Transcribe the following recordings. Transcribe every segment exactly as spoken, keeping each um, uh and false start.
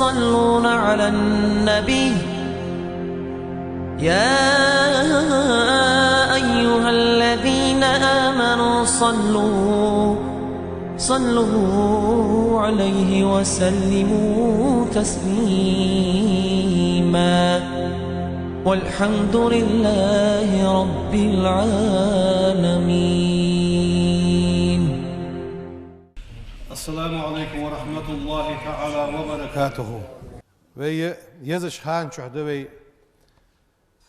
يصلون على النبي. يا أيها الذين آمنوا صلوا، صلوا عليه وسلموا تسليما. والحمد لله رب العالمين. السلام عليكم ورحمة الله تعالى وبركاته. Вай езача хана чухь да вай,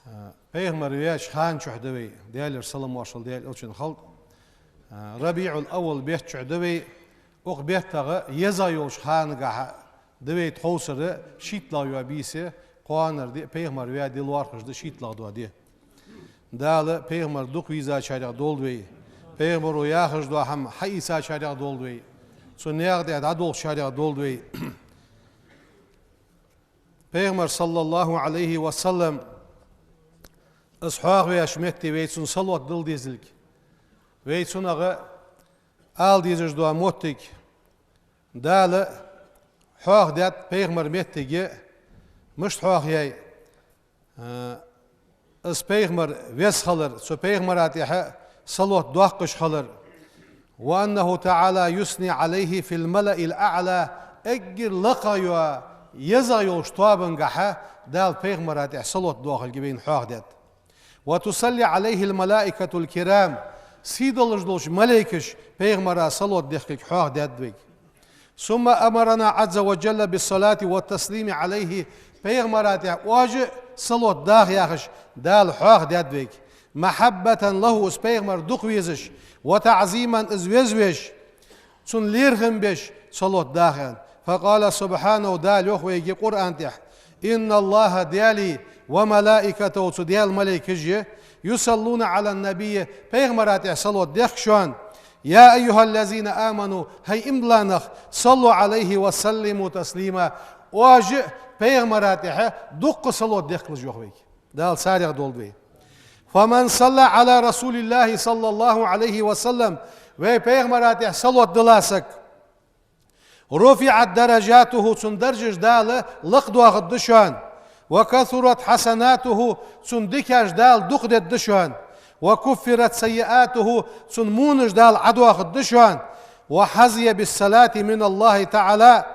а, пайхамар ваьча хана чухь да вай, Даьлера салам-моаршал Даьла элчана хилда. А, РабиӀул-аввал бетта чухь да вай, укх беттагӀа еза йолча ханагахьа да вай тховсара шийтталагӀа йола бийса, кхоанара ди, пайхамар ваь ди лоархӀаш да шийтталагӀа дола ди. Дала пайхамар дукха везачарех долда вай. Пайхамаро яхаш дола хӀама хьаийцачарех долда вай. Цу наькъа тӀа дӀадолхачарех долда вай. Пайхамар, саллаллахӀу Ӏалайхи ва саллам, из хьоахаваьча метте вай цунна салот дала дезилга. Вай цунах ала дезаш дола моттиг: Дала хьоахадаьд пайхамара моттиг, мишта хьоахаяьй, а, из пайхамар веза хилар, цу пайхамара тӀехьа салот доаккхаш хилар. وأنه تعالى يثني عليه في الملأ الأعلى, эггара лакхагӀа йола, езагӀа йолча тоабангахьа Дала пайхамара тӀехьа салот доахилга вайна хьоахадаьд. وتصلي عليه الملائكة الكرام, сий долаш долча малейкаша пайхамара салот дехкилга хьоахадаьд вайга. ثم أمرنا عز وجل بالصلاة والتسليم عليه, пайхамара тӀехьа оаш а салот даха яхаш Дала хьоахадаьд вайга. محبة له, из пайхамар дукха везаш, وتعظيما, из веза веш, цунна лерхӀам беш салот даха аьнна. فقال سبحانه, Дала йоах вайга Къуръан тӀа: إن الله, Даьла, وملائكته, цу Даьла малейкаш а, يصلون على النبي, пайхамара тӀехьа салот дехк шоана. يا أيها الذين آمنوا, хӀай иман дилла нах, صلوا عليه وسلموا تسليما, оаш а пайхамара тӀехьа дукха салот дехкалаш, йоах вайга. Дала царех долда вай. فمن صلى على رسول الله صلى الله عليه وسلم, вай пайхамара тӀехьа салот дилла саг, رفعت درجاته, цун даржаш Дала лакхдоахаргда шоана, وكثرت حسناته, цун дикаш Дала дукха дергда шоана, وكفرت سيئاته, цун вонаш Дала Ӏодоахаргда шоана, وحظي بالصلاة من الله تعالى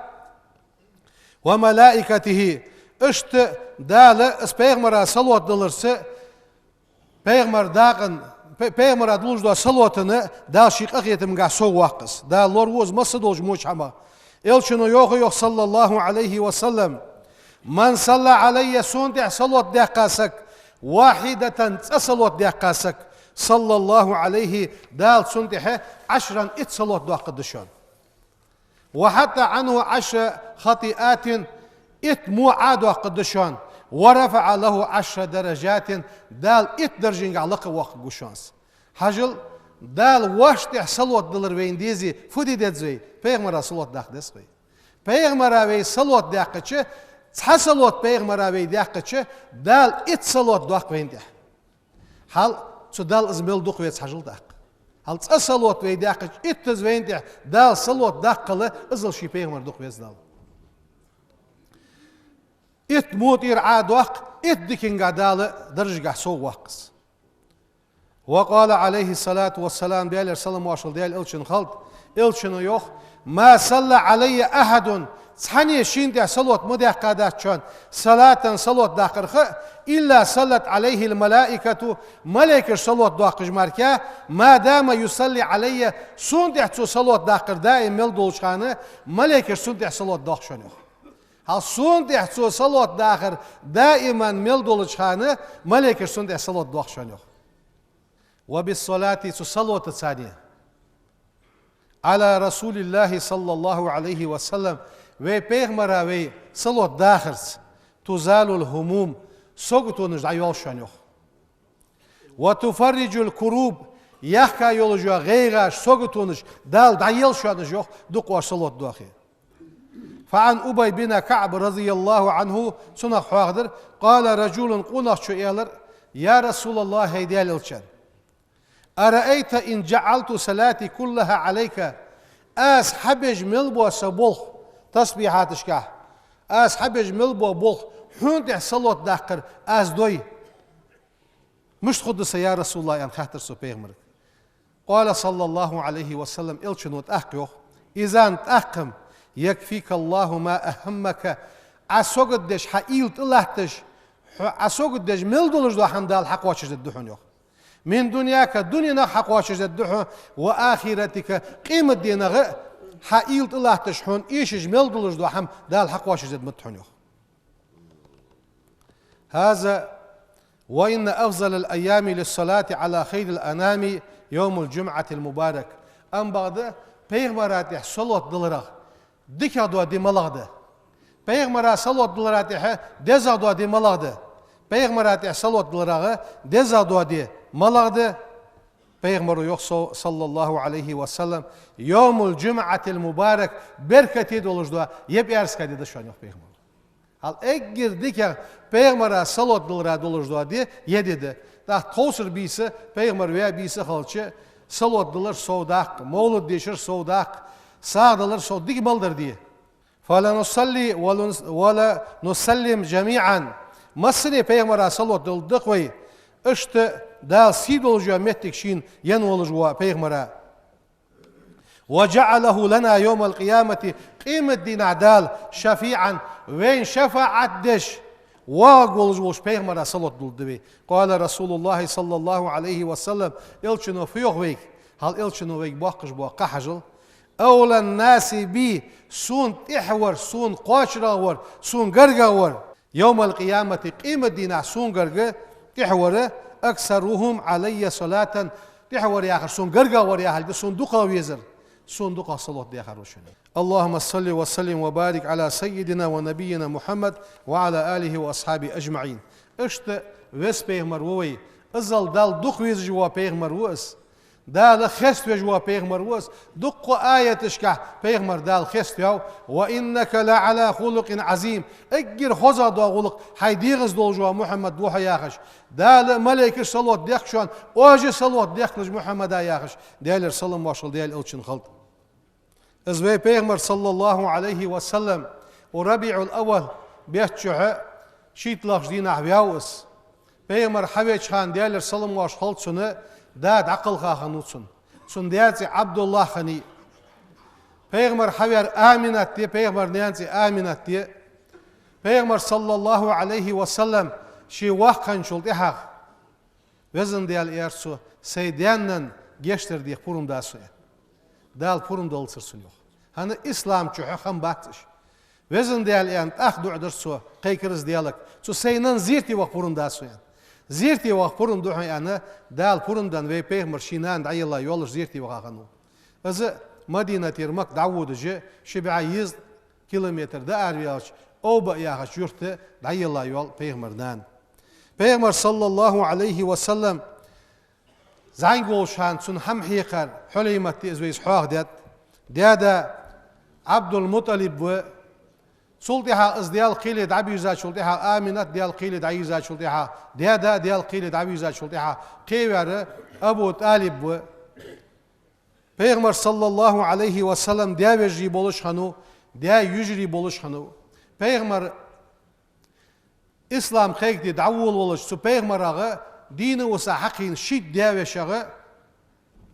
وملائكته. Иштта Дала из пайхамара салот даларца пайхамара дакъа, пай-, пайхамара дуллаш дола салотана Дала ший къахетамга совгӀа воаккх из. Дала лораву из массадолча воча хӀамах. Элчано йоах, йоах, صلى الله عليه وسلم: من صلى علي, сона тӀехьа салот даьккха саг, واحدة, цкъа салот даьккха саг, صلى الله عليه, Дала цунна тӀехьа عشرا, итт салот доаккхаргда шоана. وحط عنه عشر خطيئات, итт во Ӏодоаккхаргда шоана, ورفع له عشر درجات, Дала итт даржанга лакха воаккхаргва шоана из. Хьажал, Дала воашта тӀехьа салот далар вайна дезе, фу де деза вай? Пайхамара салот даккха деза вай. Пайхамара вай салот даьккхача, цхьа салот пайхамара вай даьккхача, Дала итт салот доаккх вайна тӀехьа. Хьал цу Далла из мел дукха веза хьажал тӀаккха. Хьал цкъа салот вай даьккхача, иттаза вайна тӀехьа Дала салот даккхал, иззал ший пайхамар дукха веза Далла. Итт во тӀера Ӏодоаккх, итт диканга Дала даржагахьа совгӀа воаккх из. وقال عليه الصلاة والسلام, Даьлера салам-моаршал Даьла элчана хилда, элчано йоах: ما صلى علي أحد, цхьанне шийна тӀехьа салот ма даьккхадац шоана, صلاة, салот даккхарха, إلا صلت عليه الملائكة, малейкаш салот доаккхаш мара, ما دام يصلي علي, сона тӀехьа цо салот даккхар даим мел долча хана, малейкаш цунна тӀехьа салот доаккх шоана, йоах. Хьал сона тӀехьа цо салот дахар даиман мел долча хана, малейкаш цунна тӀехьа салот доаккх шоана, йоах. وبالصلاة, цу салотаца, على رسول الله صلى الله عليه وسلم, вай пайхамара вай салот дахарца, تزال الهموم, саготонаш дӀайоал шоана, йоах. وتفرج الكروب, яхка йолаш йола гӀайгӀаш, саготонаш Дала дӀаел шоана, йоах, дукха оаш салот доахе. فعن أبي بن كعب رضي الله عنه, цунах хьоахадаьр, قال رجل, къонахчо аьлар: يا رسول الله, хӀай Даьла элча, أرأيت إن جعلت صلاتي كلها عليك, аз хьабеш мел бола са болх тасбихьаташкахь, Аз хьабеш мел бола болх хьона тӀа салот даккхар аз дой. Мишта хургда са, я РасулаллахӀ, аьнна хаьттар цо пайхамарга. قال صلى الله عليه وسلم, элчано тӀаккха йоах: إذن, тӀаккха-м, يكفيك الله ما أهمك, Ӏа сагот деш, хьа уйла тӀалатташ, хьо Ӏа сагот деш мел долаш дола хӀама Дала хьакхоачашдергда хьона, йоах. من دنياك, дуненах хьакхоачашдергда хьона, وآخرتك, къематденах а хьа уйла тӀалатташ, хьона эшаш мел долаш дола хӀама Дала хьакхоачашдергда ма хьона, йоах. هذا وإن أفضل الأيام للصلاة على خير الأنام يوم الجمعة المبارك. Ам бакъда пайхамара тӀа салот даларах дикагӀа дола ди малагӀа да? Пайхамара салот далара тӀа дезагӀа дола ди малагӀа да? Пайхамара тӀа салот даларах дезагӀа дола ди малагӀа да? Пайхамара йоах, со-, صلى الله عليه وسلم: يوم الجمعة المبارك, беркате долаш дола ер пӀаьраска ди да шоана, йоах пайхамара. Хьал эггара дикагӀа пайхамара салот далара долаш дола ди ер ди да. ТӀаккха тховсара бийса, пайхамар ваь бийса хилча, салот далар сов даккха, мовлад дешар сов даккха, сагӀа далар сов, дика мел дар ди. فلنصلي ولنس-، ولنسلم جميعا. Массане пайхамара салот даларгда-кх вай, иштта Дала сий долаш йола моттиг шийна енна волаш вола пайхамара. وجعله لنا يوم القيامة, къематдийнахьа Дала, شفيعا, вайна шафаӀат деш, воагӀаргволаш волча пайхамара салот даларгда вай. قال رسول الله صلى الله عليه وسلم, элчано фу йоах вайга? Хьал элчано вайга боаккхаш бола кхаъ хьажал: أولى الناس بي, сона тӀехьавар, сона кхоачарагӀвар, сона гаргагӀвар, يوم القيامة, къематдийнахьа сона гарга тӀехьавар, أكثرهم علي صلاة, тӀехьавар яхар, сона гаргагӀвар яхилга да, сона дукхагӀа везар, сона дукхагӀа салот дехар ва шоана. اللهم صل وسلم وبارك على سيدنا ونبينا محمد وعلى آله وأصحابه أجمعين. Иштта веза пайхамар ва вай, азал Далла дукха везаш вола пайхамар ва из. Дала хеставеш вола пайхамар ва из. Дуккха аяташка пайхамар Дала хеставаьв: وإنك لعلى خلق عظيم. Эггара хозагӀа дола гӀулакх хьай дегӀаза долаш ва, Мухьаммад, ва хьо, яхаш. Дала а малейкаша салот дехк шоана, оаш а салот дехкалаш Мухьаммада, яхаш, Даьлера салам-моаршал Даьла элчанна хилда. Из вай пайхамар, صلى الله عليه وسلم, укх РабиӀул-аввал бетта чухь шийтталагӀча дийнахьа ваьв из. Пайхамар хьавеча хана, Даьлера салам-моаршал хилда цунна, да дӀакхелха хиннав цун. Цун даь цӀи ӀабдуллахӀ хиннай. Пайхамар хьаваьр Аминат я, пайхамара наьна цӀи Аминат я. Пайхамар, صلى الله عليه وسلم, ше воккха хинначул тӀехьагӀа, Везан Даьла, аьлар цо, сай даь-наьна гешт дар деха пурам да сона, аьнна. Дала пурам даллалца цунна, йоах. ХӀана, ислам чухь хам бац уж. Везан Даьла, аьнна, тӀаккха дуӀа дир цо, кхайкар из Даьлага. Цу сай наьна зерате ваха пурам да сона, аьнна. Зерате ваха пурам да хьона, аьнна, Дала пурам денна вай пайхамар ший нана дӀаелла йолаш зерате ваха хиннав. Из Мадинатера Макка дӀаводаш, ши бӀаь еза километр дӀаараваьлча, Овба яхача юрта дӀаелла йола пайхамара нана. Пайхамар, صلى الله عليه وسلم, зӀамига волча хана цунна хӀама хьекхар Хьулаймат я, из вайца хьоахадаьд. Даь-да Ӏабдул-МутӀалиб ва. Цул тӀехьагӀа из Даьла кхеле дӀабийрзачул тӀехьагӀа, Аминат Даьла кхеле дӀайийрзачул тӀехьагӀа, даь-да Даьла кхеле дӀавийрзачул тӀехьагӀа, кхеваьр Абу ТӀалиб ва. Пайхамара, صلى الله عليه وسلم, даь-вежарий болаш хиннав, даь-йижарий болаш хиннав. Пайхамар ислам кхайкаде дӀаволавелча, цу пайхамарагара дийна виса хьакхийна шийтта даь-вешех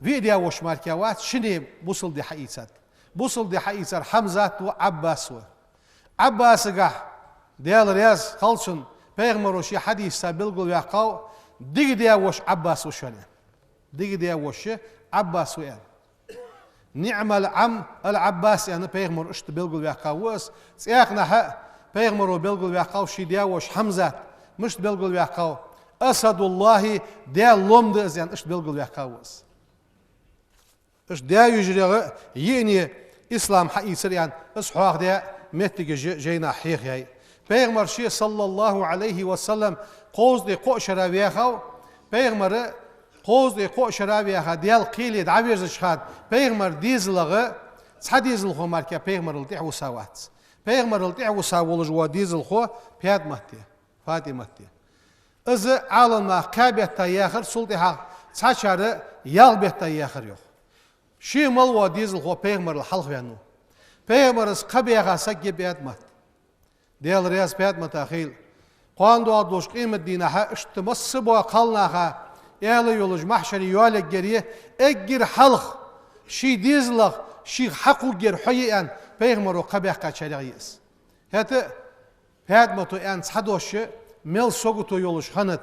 виъ даь-воша мара вац, шинне бусалба ди хьаийцад. Бусалба ди хьаийцар Хьамзат ва, Ӏаббас ва. Ӏаббасагахь, Даьла раьза хилва цунна, пайхамара ший хьадисаца белгалваьккхав: дика даь-воша Ӏаббас ва шоана, аьнна. Дика даь-воша Ӏаббас ва, аьнна. «نعم العم العباس», аьнна, пайхамара иштта белгалваьккхав из. ЦӀаькханахьа пайхамара белгалваьккхав ший даь-воша Хьамзат. Мишта белгалваьккхав? «أسد الله», Даьла лом да из, аьнна, иштта белгалваьккхав из. Иштта даь-вежарий йиъне ислам хьаийцар, аьнна, из хьоахадаь моттигаш жайнашка хьехаяьй. Пайхамар ше, صلى الله عليه وسلم, кхузткъеи кхо шера ваьхав. Пайхамар кхузткъеи кхо шера ваьха, Даьла кхеле дӀаверзача хана, пайхамара дезалагӀа цхьа дезалхо мара пайхамарал тӀехьа виса вац. Пайхамарал тӀехьа виса волаш вола дезалхо ПаьтӀамат я, ФатӀимат я. Из Ӏаламнаха кхаь бетта яьхар, цул тӀехьагӀа цхьачар ялх бетта яьхар, йоах. Ше мел вола дезалхо пайхамарал хьалхаваьннав. Пайхамара кхаъ баьха саг я ПаьтӀамат. Даьла раьза ПаьтӀамата хийла. Кхоана доагӀаш долча къематдийнахьа иштта масса бола кхалнаха, аьла йолаш, махьшаре йоалаергья, эггара хьалха ший дезалах шийх хьакхувргьяр хьо я аьнна, пайхамаро кхаъ баьккхачарех я из. ХӀаьта ПаьтӀамата аьнна цхьа дош мел сагото йолаш хиннад.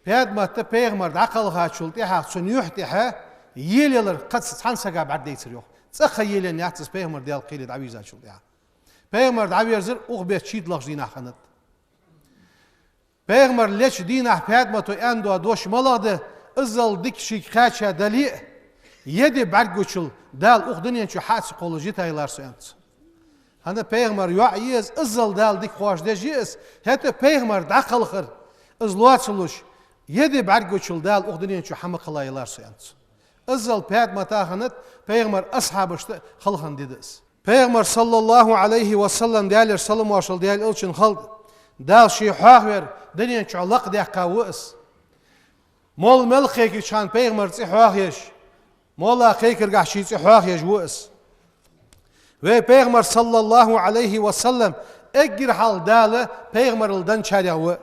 ПаьтӀамат пайхамар дӀакхалхачул тӀехьагӀа цун юхь тӀехьа елаялар кхы цхьан сага бӀаргадайцар йоах. ЦӀаккха елаяьннаяц из пайхамар Даьла кхеле дӀавийрзачул тӀехьагӀа. Пайхамар дӀаверзар укх бетта шийтталагӀча дийнахьа хиннад. Пайхамар леча дийнахьа ПаьтӀамата аьнна дола дош малагӀа да, иззал дика шийга кхаьча дале а, еде бӀаргагучул Дала укх дунен чу хьа а ца кхоллаш йитайлар со, аьннад цо. ХӀана пайхамара йоӀ я из, иззал Дала дика хоаш деш я из, хӀаьта пайхамар дӀакхалхар, из лоацалуш, еде бӀаргагучул Дала укх дунен чу хьа ма кхеллайилар со, аьннад цо. Иззал ПаьтӀамата хиннад пайхамара асхьабашта халхандаь да из. Пайхамар, саллаллахӀу Ӏалайхи ва саллам, Даьлера салам-моаршал Даьла элчана хилда, Дала ше хьоахаваьр дунен чу лакхдаьккха ва из. Молла мел кхайкача хана пайхамара цӀи хьоахаеш, молла кхайкаргахьа ший цӀи хьоахаеш ва из. Вай пайхамар, саллаллахӀу Ӏалайхи ва саллам, эггара хьалха Дала пайхамарал денначарех ва.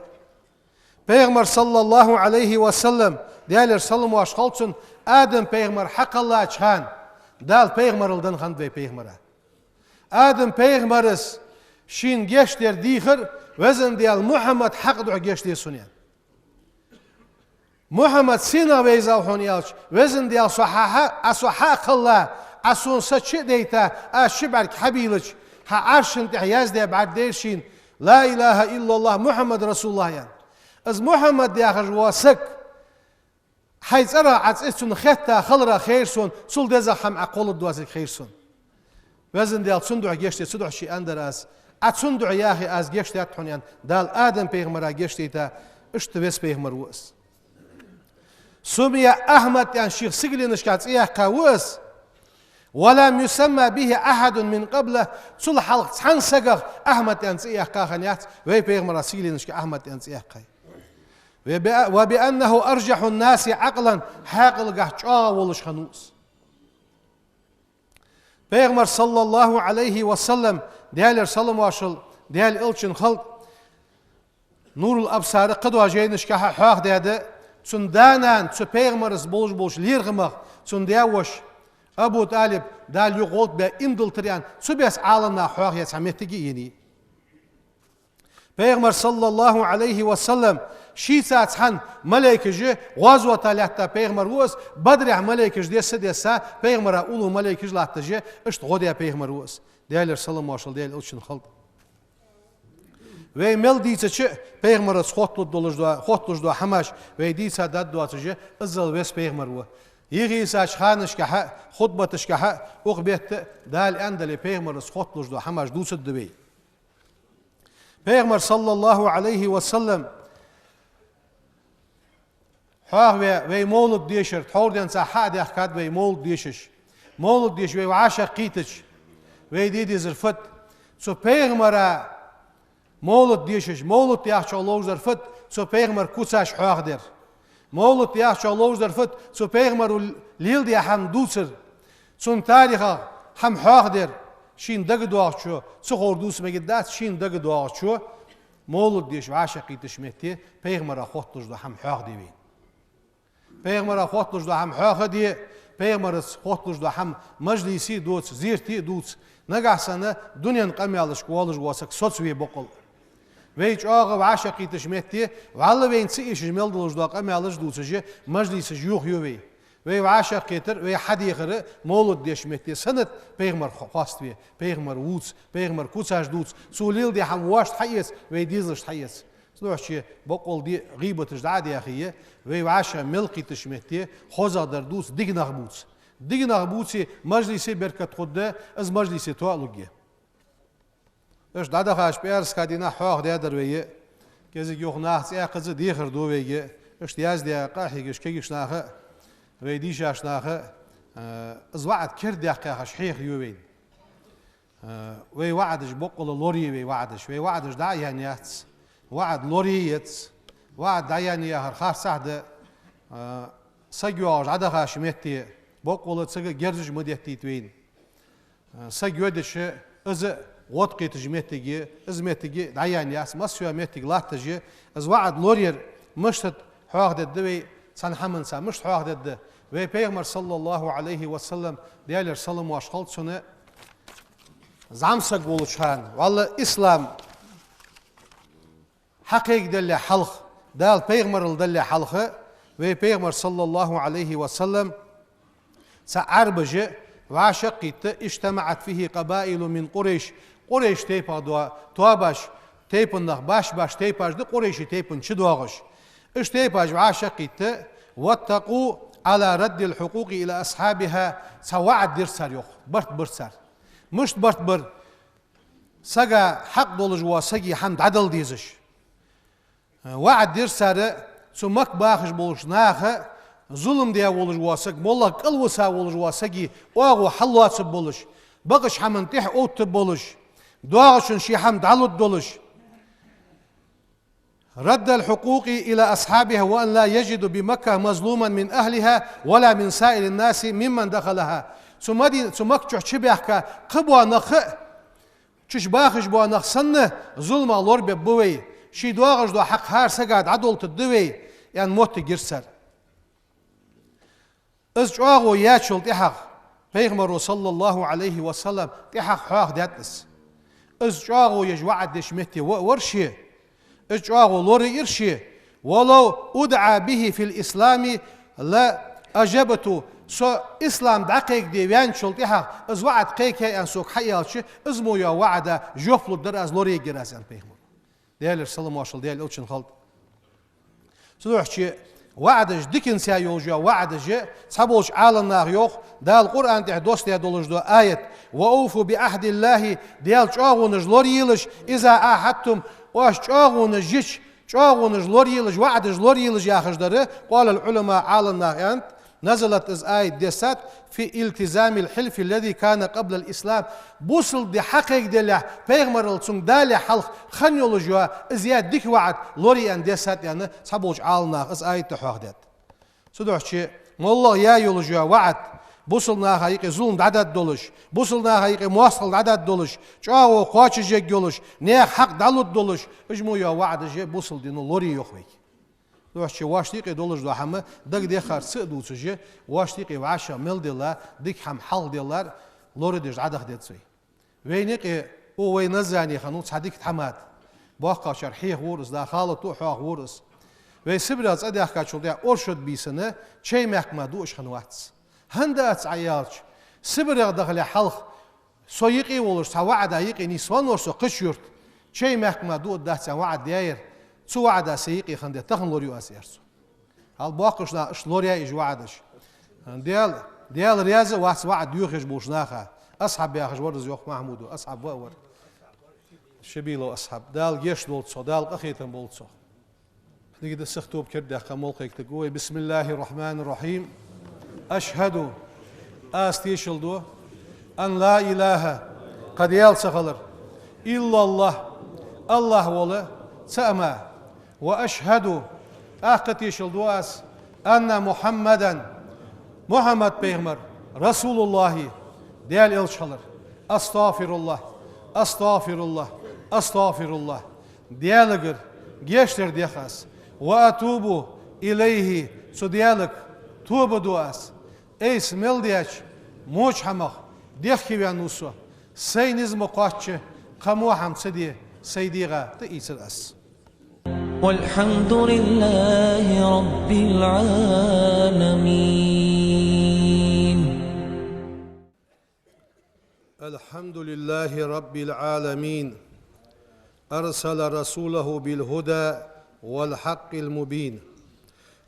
Пайхамар, саллаллахӀу Ӏалайхи ва саллам, Даьлера салам-моаршал хилда цунна, Адам-пайхамар хьакхеллача хана Дала пайхамарал денна хиннад вай пайхамара. Адам-пайхамара шийна гешт дар дийхар, Везан Даьла, Мухьаммада хьакъа духьа гешт де сона, аьнна. Мухьаммад сенах вайзав хьона аьлча, Везан Даьла, со хьа хьа, Ӏа со хьа а кхелла, Ӏа сона са чу а дайта, аз ши бӀарг хьабийлача, хьа Ӏарша тӀа яздаь бӀаргадайра шийна, لا إله إلا الله محمد رسول الله, аьнна. Из Мухьаммад яхаш вола саг, хьай цӀерах Ӏа цӀи цунна хетта хиларах хайра сона, цул дезагӀа хӀама Ӏа кхолларгдоацилга хайра сона. Везан Даьла, цун духьа гешт де, цу духьа ше аьннадар аз. Ӏа цун духьа яхе, аз гешт даьд хьона, аьнна, Дала Адам-пайхамара гешт дайта, иштта веса пайхамар ва из. سمي أحمد аьнна шийх сигаленашка цӀи яьккха ва из. ولم يسم به أحد من قبله, цул хьалха цхьан сагах Ахьмад аьнна цӀи яьккха хиннаяц, вай пайхамара сигаленашка Ахьмад аьнна цӀи яьккхай. وبأ-, وبأنه أرجح الناس عقلا, хьаькъалгахьа чӀоагӀа волаш хиннав из. Пайхамар, саллаллахӀу Ӏалайхи ва саллам, Даьлера салам-моаршал Даьла элчана хилда, Нурул-Абсара кхыдола жайнашкахьа хьоахадаьд, цун да-нана цу пайхамарца болаш болча лерхӀамах, цун даь-воша Абу ТӀалиб, Дала юха гӀалат бе, иман диллийтар аьнна, цу беса Ӏаламнаха хьоахаяь цхьа моттиг я енай. Пайхамар, саллаллахӀу Ӏалайхи ва саллам, шийца цхьана малайкаш, гӀазота лаьтта пайхамар ва из, Бадрехь малайкаш десса а десса, пайхамара уллув малайкаш латташ, иштта гӀо даь пайхамар ва из. Даьлера салам-моаршал Даьла элчана хилда. Вай мел дийцача а, пайхамарца хотталуш дола, хотталуш дола хӀамаш вай дийца даргдоацаш, иззал веса пайхамар ва. Йихийсача ханашкахьа, хутбаташкахьа, укх бетта Дала аьннадале пайхамарца хотталуш дола хӀамаш дувцаргда вай. Пайхамар, саллаллахӀу Ӏалайхи ва саллам, хьоахаве вай мовлад дешар, тхьовра денз хьа а даьхкад вай мовлад дешаш. Мовлад деш вай вӀашагӀкхийтача, вай де дезар фуд? Цу пайхамара мовлад дешаш, мовлад яхачох ловзар фуд? Цу пайхамара куцаш хьоахадар. Мовлад яхачох ловзар фуд? Цу пайхамаро леладаь хӀама дувцар. Цун тарихах хӀама хьоахадар. Шийна дагадоагӀачо, ца ховр дувца мегаргдац, шийна дагадоагӀачо, мовлад деш вӀашагӀкхийтача метте пайхамара хотталуш дола хӀама хьоахаде вай. Пайхамара хотталуш дола хӀама хьоахаде, пайхамарца хотталуш дола хӀама, мажлисе а доаца, зерате а дувца. Нагахьа санна дунен къамаьлашка воалаш вола саг соцаве боккъал. Вай чӀоагӀа вӀашагӀкхийтача метте, вӀалла вайна ца эшаш мел долаш дола къамаьлаш дувцаш, мажлисаш йохаю вай. Вай вӀашагӀкхетар, вай хьадехар мовлад деш метте санат, пайхамар хо-, хоаставе, пайхамар вувца, пайхамара куцаш дувца, цо леладаь хӀама вайшта хьаэца, вай дезалашта хьаэца. Цудухьа боккъал де гӀийбаташ дӀа а даьхе, вай вӀашагӀ мел кхийтача метте, хозагӀдар дувца, дика нах бувца. Дика нах бувце, мажлисе беркат хургда, из мажлисе тоалургья. Иштта дӀадахача пӀаьраска дийнахьа хьоахадаьдар вай, кӀезига юха наха цӀи яьккхаза дехар ду вайга, иштта яздаь къахьегаш кагийча наха, вай дийшача наха, э, из ваӀад кердадаьккха яхаш хьехар ю вайна. Э, вай ваӀадаш боккъала лорае вай ваӀадаш, вай ваӀадаш дӀа а яьнна яц, ваӀад лорае еза, ваӀад дӀаяьннай яхар харцахьа да, э, саг йоагӀаш дӀадахача метте, боккъала цига герзаш ма деттийта вайна. Саг йодача, из а гӀод кхийтача моттиге, из моттиг дӀаяьнна яц, массайола моттиг латташ я, из ваӀад лораяр мишта хьоахадергда вай, цхьан хӀаманца мишта хьоахадергда. Вай Пайхамар, саллаллахӀу Ӏалайхи ва саллам, Даьлера салам-моаршал хилда цунна, зӀамсаг волча хана, валлахӀи, ислам хьакхайкаделлехь хьалха, Дала пайхамарал даллехь хьалха, вай Пайхамар, саллаллахӀу Ӏалайхи ва саллам, цхьа Ӏарбаша вӀашагӀкхийтта, اجتمعت فيه قبائل من قريش, Къурайш тайпах доа тоабаш, тайпан нах, башха-башха тайпаш да Къурайший тайпан чу доагӀаш. Уж тайпаш вӀашагӀкхийтта, واتفقوا على رد الحقوق إلى أصحابها, цхьа ваӀад дир цар, йоах, барт бир цар. Мишта барт бир? Сага хьакъ долаш вола сага хӀама дӀадала дезаш. ВаӀад дир цар, цу Макка бахаш болча наха, зулам даь волаш вола саг, моллагӀа кӀалвиса волаш вола сага оагӀув хьаллоацаргболаш, бакъача хӀаман тӀехьа оттаргболаш, доагӀачун ший хӀама дӀалургдолаш. رد الحقوق إلى أصحابها وأن لا يجدوا بمكة مظلوما من أهلها ولا من سائر الناس ممن دخلها. Цу Мади-, цу Макка чу чубаьхка кхыбола нах а, чу бахаш бола нах санна, зуламах лорабергба вай, ший доагӀаш дола хьакъ хӀара сага дӀадолийтаргда вай, аьнна моттиг йир цар. Из чӀоагӀо яьчул тӀехьагӀа, Пайхамаро, саллаллахӀу Ӏалайхи ва саллам, тӀехьагӀа хьоахадаьд из. Из чӀоагӀо еш ваӀад деча метте ва а вар ше, из чӀоагӀо лорайир ше: ولو أدعى به في الإسلام لأجبت. Со ислам дӀакхайкаде ваьнначул тӀехьагӀа из ваӀад кхайкай аьнна сога хьааьлча, из мо йола ваӀада жоп лургдар аз, лораергьяр аз, аьннад Пайхамаро. Даьлера салам-моаршал Даьла элчанна хилда. Цудухьа ваӀадаш, диканца йолаш йола ваӀадаш, цхьаболча Ӏаламнаха йоах, Дала Къуръан тӀа доссадаь долаш дола аят: وأوفوا بعهد الله, Даьла чӀоагӀонаш лораелаш, إذا عاهدتم, оаш чӀоагӀонаш йича, чӀоагӀонаш лораелаш, ваӀадаш лораелаш яхаш дар. قال العلماء, Ӏаламнаха аьннад, نزلت, из аят дессад, في التزام الحلف الذي كان قبل الإسلام. Бусалба ди хьакхайкаделлехь, пайхамарал цунга далехь хьалха хинна йолаш йола из яь дика ваӀад лорае аьнна дессад, аьнна, цхьаболча Ӏаламнаха из аят а хьоахадаьд. Цудухьа моллагӀа яь йолаш йола ваӀад, бусалба наха юкъе зулам дӀадаргдолаш, бусалба наха юкъе моастагӀал дӀадаргдолаш, чӀоагӀо кхоачашъергйолаш, наьха хьакъ дӀалургдолаш, уж мо йола ваӀадаш бусалба дино лорае йоах вайга. Цудухьа вайна юкъе долаш дола хӀама дагадеххар ца а дувцаш, вайна юкъе вӀашагӀ мел делла дика хӀама хьалхаделлар лорадеш дӀадаха деза вай. Вайна юкъе, о, вай Назране хиннав цхьа дика тхьамада. БоккхагӀчар хьехавора из, да, халато а хьоахавора из. Вай Сибрех цӀадаьхкачул тӀехьагӀа оршот бийсанна чай-маькх мара дуаш хиннавац. ХӀана дац Ӏа аьлча, Сибрех дахалехь хьалха со юкъе волаш, цхьа ваӀада юкъе нийсвеннавар со кхыча юрта, чай-маькх мара дуаргдац аьнна ваӀад даьр, цу ваӀада са юкъе хиннадар тахан лораю аз, аьлар цо. Хьал боккхагӀча наха иштта лораяьй уж ваӀадаш. Даьла, Даьла раьза вац ваӀад доахаш болча наха. Асхьаб яхаш вар из, йоах Махьмуда, асхьаб ва а вар. Шибилов Асхьаб. Дала гешт долда цох, Дала къахетам болба цох. Книга да сих тоба кердадаьккха молла кхайкадаьд вай. بسم الله الرحمن الرحيم. أشهد, аз тешал ду, أن لا إله, кхы Даьла ца хилар, إلا الله, АллахӀ вола цаӀ мара. وأشهد, тӀаккха тешал ду аз, أن محمدا, Мухьаммад пайхамар, رسول الله, Даьла элча хилар. أستغفر الله، أستغفر الله، أستغفر الله. Даьлагара гешт дар дех аз. وأتوب إليه, цу Даьлага тоба ду аз. Айса мел даьча воча хӀамах дехкеваьнна ва со. Сай низ ма кхоачча, кхы во хӀама ца де, сай дегӀа тӀаийцар аз. والحمد لله رب العالمين. الحمد لله رب العالمين. أرسل رسوله بالهدى والحق المبين.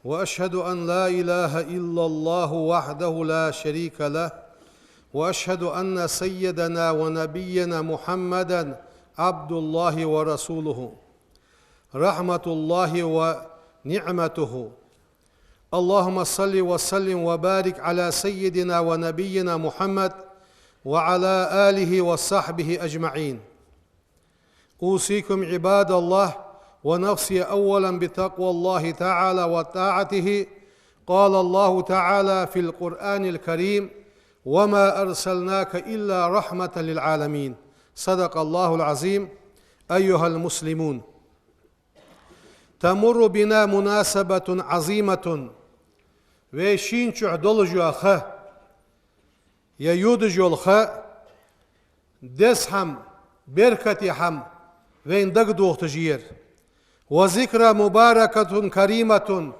وأشهد أن لا إله إلا الله وحده لا شريك له. وأشهد أن سيدنا ونبينا محمدا عبد الله ورسوله. رحمة الله ونعمته. اللهم صل وسلم وبارك على سيدنا ونبينا محمد وعلى آله وصحبه أجمعين. أوصيكم عباد الله ونفسي أولا بتقوى الله تعالى وطاعته. قال الله تعالى في القرآن الكريم: وما أرسلناك إلا رحمة للعالمين. صدق الله العظيم. أيها المسلمون، تمر بنا مناسبة عظيمة. Вай шийна чухь долаш йола ха, е йодаш йола ха, деза хӀама, беркате хӀама вайна дагадохийташ я ер. وذكرى مباركة كريمة,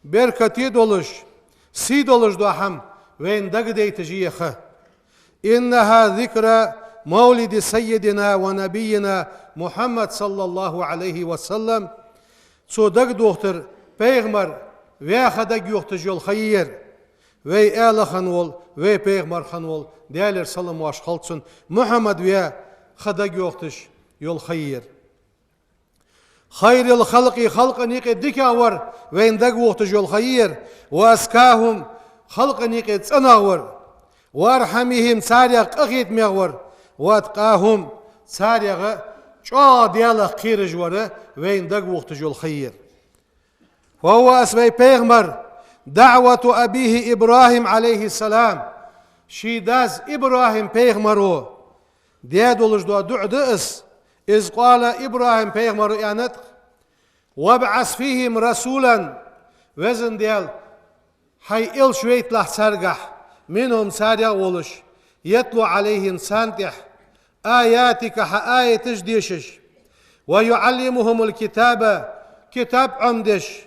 беркате долаш, сий долаш дола хӀама вайна дагадайташ я ер ха. إنها ذكرى مولد سيدنا ونبينا محمد صلى الله عليه وسلم. Цо дагадохийтар пайхамар ваь ха дагайохийташ йола ха я ер. Вай аьла хинна вола, вай пайхамар хинна вола, Даьлера салам-моаршал хилда цунна, Мухьаммад ваь ха дагайохийташ йола ха я ер. خير الخلق, халкъа юкъе дикагӀвар вайна дагавохийташ йола ха я ер. وأزكاهم, халкъа юкъе цӀенагӀвар. وأرحمهم, царех къахетамегӀвар. وأتقاهم, царех чӀоагӀа Даьлах кхераш вар вайна дагавохийташ йола ха я ер. وهو, из вай пайхамар, دعوة أبيه إبراهيم عليه السلام, ший дас ИбрахӀим пайхамара даь долаш дола дуӀа да из. إذ قال, ИбрахӀим пайхамара аьннад: وابعث فيهم رسولا, Веза Даьла, Хьай элча вайталахь царгахь, منهم, царех волаш, يتلو عليهم, царна тӀехь, آياتك, Хьа аяташ дешаш, ويعلمهم الكتاب, китаб Ӏомадеш,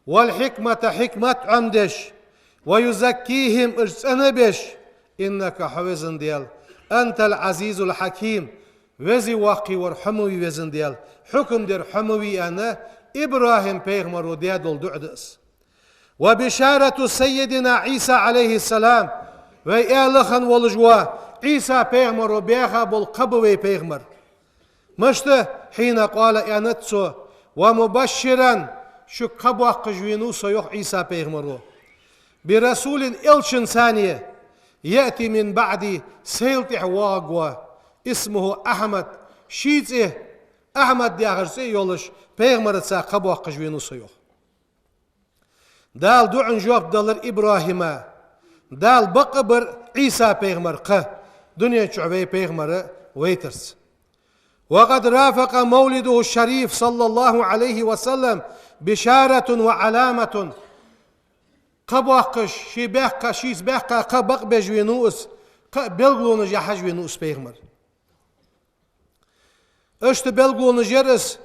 والحكمة, хьикмат Ӏомадеш, ويزكيهم, уж цӀена а беш, إنك, Хьо, Веза Даьла, أنت العزيز الحكيم, веза-воккха вар Хьо ма вий, Веза Даьла, хьукам дер Хьо ма вий, аьнна, ИбрахӀим пайхамара даь дола дуӀа да из. وبشارة سيدنا عيسى عليه السلام, вай аьла хинна волаш вола Ӏийса пайхамара баьха бола кхаъ ба вай пайхамара. Мишта? حين قال, аьннад цо: ومبشرا, шуга кхаъ боаккхаш венав со, йоах Ӏийса пайхамара, برسول, элчанца, يأتي من بعدي, сайла тӀехьа воагӀаргвола, اسمه أحمد, ший цӀи, Ахьмад яхаш цӀи йолаш, пайхамарца кхаъ боаккхаш венав со, йоах. Дала дуӀан жоп далар ИбрахӀима, Дала бакъ а бар Ӏийса пайхамара кхаъ, дунен чу вай пайхамар вайтарца. وقد رافق مولده الشريف صلى الله عليه وسلم بشارة وعلامة. Кхаъ боаккхаш, ший баьккха, шийца баьккха кхаъ бакъбеш венав из, кхаъ белгалонаш яхьаш венав из пайхамар. Иштта белгалонаш яр из,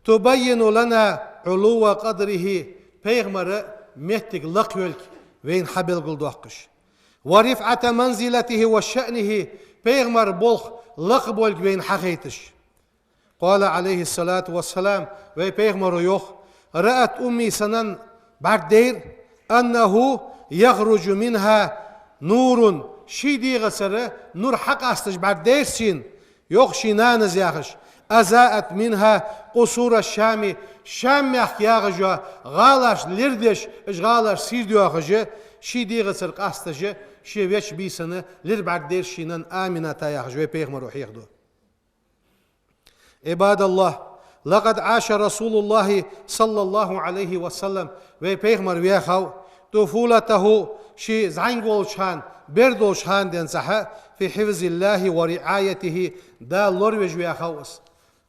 تبين لنا علو قدره, пайхамара моттиг лакхйолга вайна хьабелгалдоаккхаш. ورفعة منزلته وشأنه, пайхамара болх лакхболга вайна хьахайташ. قال عليه الصلاة والسلام, вай пайхамара йоах: رأت أمي, са нанна бӀаргадайра, أنه يخرج منها نور, ший дегӀацара нур хьакъасташ бӀаргадайра шийна, йоах ший нанас яхаш, أضاءت منها قصور الشام, Шам-мехка яхаш йола гӀалаш лир деш, уж гӀалаш сийрдоахаш, ший дегӀацара къасташ, ший веча бийсанна лир бӀаргадайра ший нанна Амината яхаш вай пайхамара хьехаду. عباد الله، لقد عاش رسول الله صلى الله عليه وسلم, вай пайхамар ваьхав, طفولته, ший зӀамига волча хана, бер долча хана денз цхьа, في حفظ الله ورعايته, Дала лоравеш ваьхав из,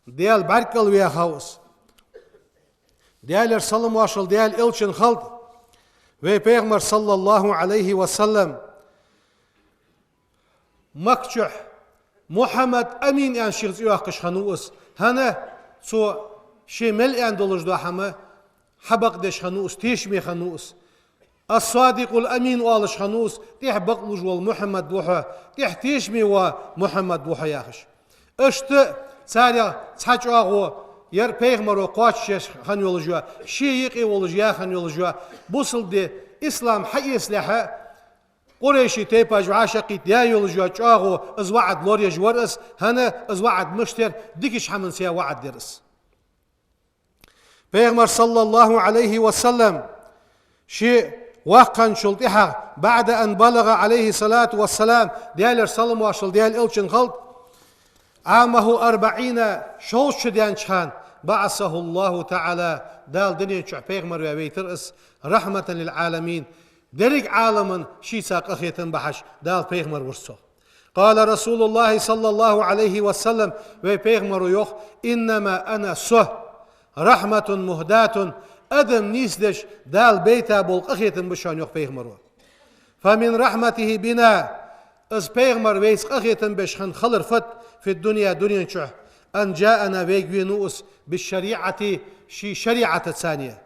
Даьла бӀаргкӀал ваьхав из. Даьлера салам-моаршал Даьла элчанна хилда, вай пайхамар صلى الله عليه وسلم. Макка чухь Мухьаммад Амин аьнна шийх цӀи йоаккхаш хиннав из. ХӀана? Цо ше мел аьнна долаш дола хӀама хьабакъдеш хиннав из, тешаме хиннав из. الصادق الأمين оалаш хиннав из, тӀехьа бакълувш вола Мухьаммад ва хьо, тӀехьа тешаме вола Мухьаммад ва хьо яхаш. Иштта царех цхьа чӀоагӀо яр пайхамаро кхоачашъеш хинна йолаш йола, ший юкъе волаш яь хинна йолаш йола, бусалба ди, ислам хьаэцалехьа, Къурайший тайпаш вӀашагӀкхийтта яь йолаш йола чӀоагӀо, из ваӀад лораеш вар из, хӀана, из ваӀад мишта яр, дикача хӀаманца яь ваӀад яр из. Пайхамар صلى الله عليه وسلم ше ваьккхачул тӀехьагӀа, بعد أن بلغ عليه الصلاة والسلام, Даьлера салам-моаршал Даьла элчанна хилда, عامه أربعين, шовзткъа шу даьннача хана, بعثه الله تعالى, Дала дунен чу пайхамар ваь вайтар из, رحمة للعالمين, деррига Ӏаламна шийца къахетам бахьаш Дала пайхамар вир цо. قال رسول الله صلى الله عليه وسلم, вай пайхамаро йоах: «إنما أنا, со, رحمة مهداة, адам нийсдеш Дала бейта бола къахетам ба шоана», йоах пайхамаро. «فمن رحمته بنا, из пайхамар вайца къахетам беш хинна хилар фуд, في الدنيا, дунен чу, أن جاءنا, вайга венав из, بالشريعة, ший шариӀатаца,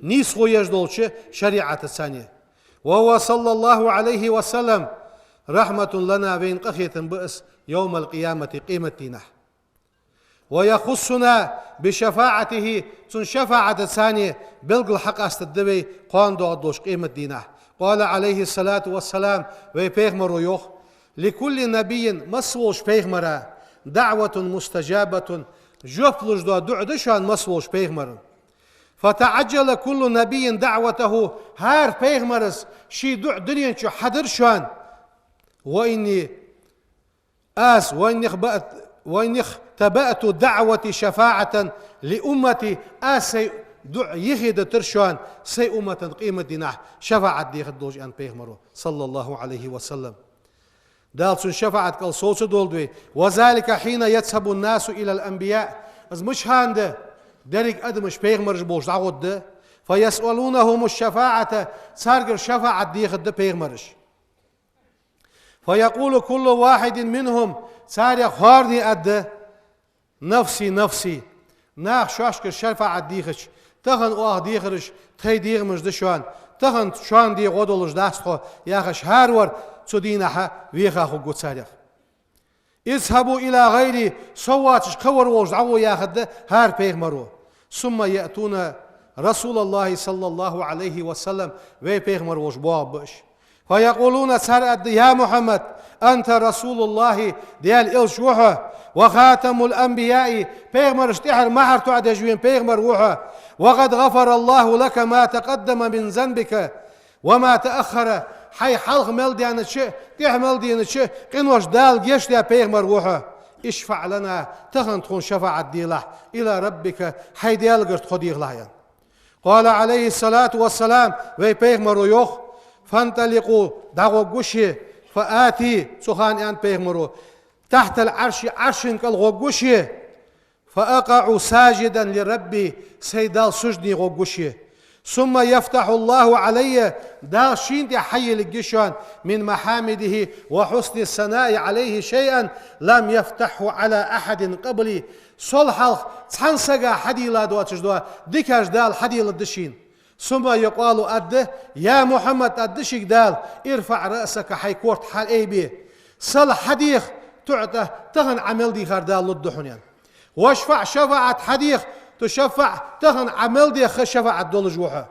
нийсхо еш долча шариӀатаца. وهو صلى الله عليه وسلم رحمة لنا, вайна къахетам ба из, يوم القيامة, къематдийнахьа. ويخصنا بشفاعته, цун шафаӀатаца белгала хьакъастаргда вай кхоана доагӀаргдолча къематдийнахьа». قال عليه الصلاة والسلام, вай пайхамаро йоах: «لكل نبي, массаволча пайхамара, دعوة مستجابة, жоп луш дола дуӀа да шоана массаволча пайхамара. فتعجل كل نبي دعوته, хӀара пайхамара ший дуӀа дунен чу хьадир шоана. وإني, аз, وإني اختبأت, وإني اختبأت دعوتي شفاعة لأمتي, аз сай дуӀа юхедитар шоана сай умматана къематдийнахьа шафаӀат дехаргдолаш», аьннад пайхамаро, صلى الله عليه وسلم. Дала цун шафаӀат кӀал совцадолда вай. «وذلك حين يذهب الناس إلى الأنبياء». Из мичахьа да? Деррига адамаш пайхамараш болча дӀагӀоргда. «فيسألونهم الشفاعة», царгара шафаӀат дехаргда пайхамараш. «فيقول كل واحد منهم», царех хӀаране аргда: «نفسي نفسي». Наха шоашкара шафаӀат дийхача, тахан оаха дехараш тхоай дегӀамаш да шоана, тахан шоана дегӀа гӀо долаш дац тхо, яхаш, хӀаравар цу дийнахьа веха хургва царех. «اذهبوا إلى غيري», со воацаш кхывар волча дӀагӀо, яхаргда хӀара пайхамаро. «ثم يأتون رسول الله صلى الله عليه وسلم», вай пайхамар волча боагӀаргба уж. «فيقولون», цар аргда: «يا محمد، أنت رسول الله, Даьла элча ва хьо, وخاتم الأنبياء, пайхамарашта тӀехьара мухӀар тоӀадеш вена пайхамар ва хьо, وقد غفر الله لك ما تقدم من ذنبك وما تأخر, хьай хьалха мел даьннача а, тӀехьа мел денача а къинош Дала гешт даь пайхамар ва хьо. اشفع لنا, тахан тхона шафаӀат делахь, إلى ربك, хьай Даьлагара тхо дехалахь», аьнна. قال عليه الصلاة والسلام, вай пайхамаро йоах: «فانطلقوا», дӀагӀоргва шоана, «فآتي», цу хана, аьннад пайхамаро, «تحت العرش, Ӏаршан кӀал гӀоргва шоана, فأقع ساجدا لربي, сай Далла суждане гӀоргва шоана. ثم يفتح الله علي, Дала шийна тӀа хьайийлларгья шоана, من محامده وحسن الثناء عليه شيئا لم يفتحه على أحد قبلي, сол хьалха цхьан сага хьадийла доацаш дола дикаш Дала хьадийлларгда шийна. ثم يقال, аргда: يا محمد, аргда шийга Дала, ارفع رأسك, хьай корта хьалъайбе. سل, хьадеха, تعط, тахан Ӏа мел дийхар Дала лургда хьона, аьнна. واشفع, шафаӀат хьадеха, تشفع, тахан Ӏа мел деха шафаӀат долаш ва хьо.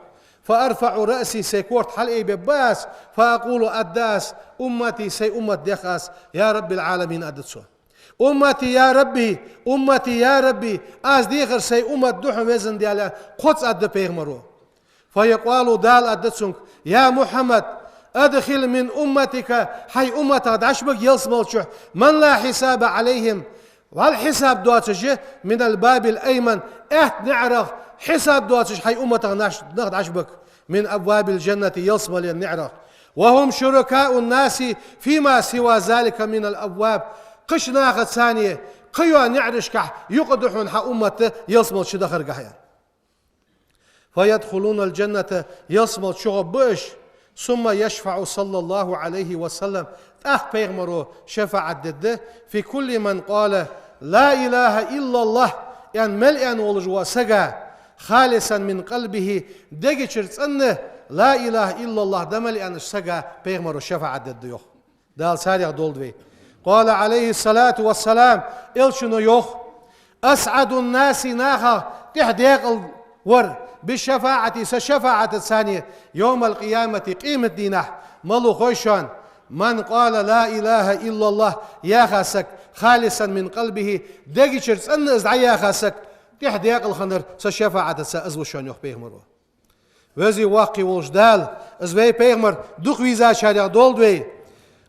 فأرفع رأسي, сай корта хьалъайбергба аз, فأقول, аргда аз: أمتي, сай уммат дех аз, يا رب العالمين, аргда цо. أمتي يا ربي, أمتي يا ربي, аз дехар сай уммат да хьона, везан Даьла, кхозза, аргда пайхамаро. فيقال, Дала аргда цунга: يا محمد, أدخل من أمتك, хьай умматах дӀачубига ялсмала чу, من لا حساب عليهم, вӀалла хьисаб доацаш, من الباب الأيمن, аьтта наӀарах хьисаб доацаш хьай умматах нах, нах дӀачубига, من أبواب الجنة, ялсмален наӀарах. وهم شركاء الناس فيما سوى ذلك من الأبواب. Кхыча нахаца, царна кхыйола наӀарашкахь юкъе да хьона хьа уммат ялсмала чу дахаргахьа, аьнна. فيدخلون الجنة, ялсмала чугӀоргба уж. ثم يشفع صلى الله عليه وسلم, тӀаккха пайхамаро шафаӀат дергда, في كل من قال لا إله إلا الله, аьнна мел аьнна волаш вола саг, خالصا من قلبه, дега чура цӀена لا إله إلا الله да мел аьннача сага пайхамаро шафаӀат дергда, йоах. Дала царех долда вай. قال عليه الصلاة والسلام, элчано йоах: أسعد الناس, нахах тӀех декъала вар, بشفاعتي, са шафаӀатаца, يوم القيامة, къематдийнахьа, малув хой шоана, من قال لا إله إلا الله, яха саг, خالصا من قلبه, дега чура цӀена из дӀаяха саг, тӀех декъала хиннар са шафаӀатаца из ва шоана, йоах пайхамаро. Веза-воккха волча Дала, из вай пайхамар дукха вийзачарех долда вай.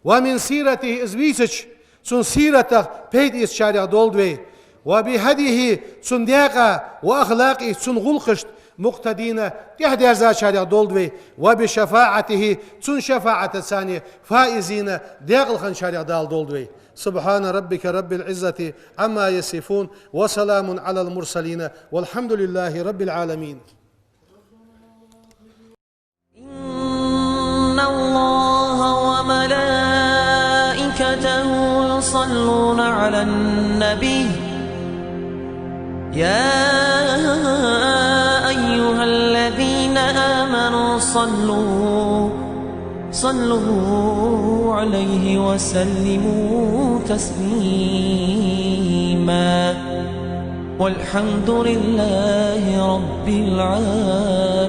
ومن سيرته, из вийцача, цун сиратах пайда эцачарех долда вай. وبهديه, цун даькъа, وأخلاقه, цун гӀулакхашта, مقتدين, тӀехьадерзачарех долда вай, وبشفاعته, цун шафаӀатаца, فائزين, даькъала хинначарех Дала долда вай. سبحان ربك رب العزة عما يصفون، وسلام على المرسلين، والحمد لله رب العالمين. إن الله وملائكته يصلون على النبي، يا أيها الذين آمنوا صلوا، صلوا عليه وسلموا تسليما. والحمد لله رب العالمين.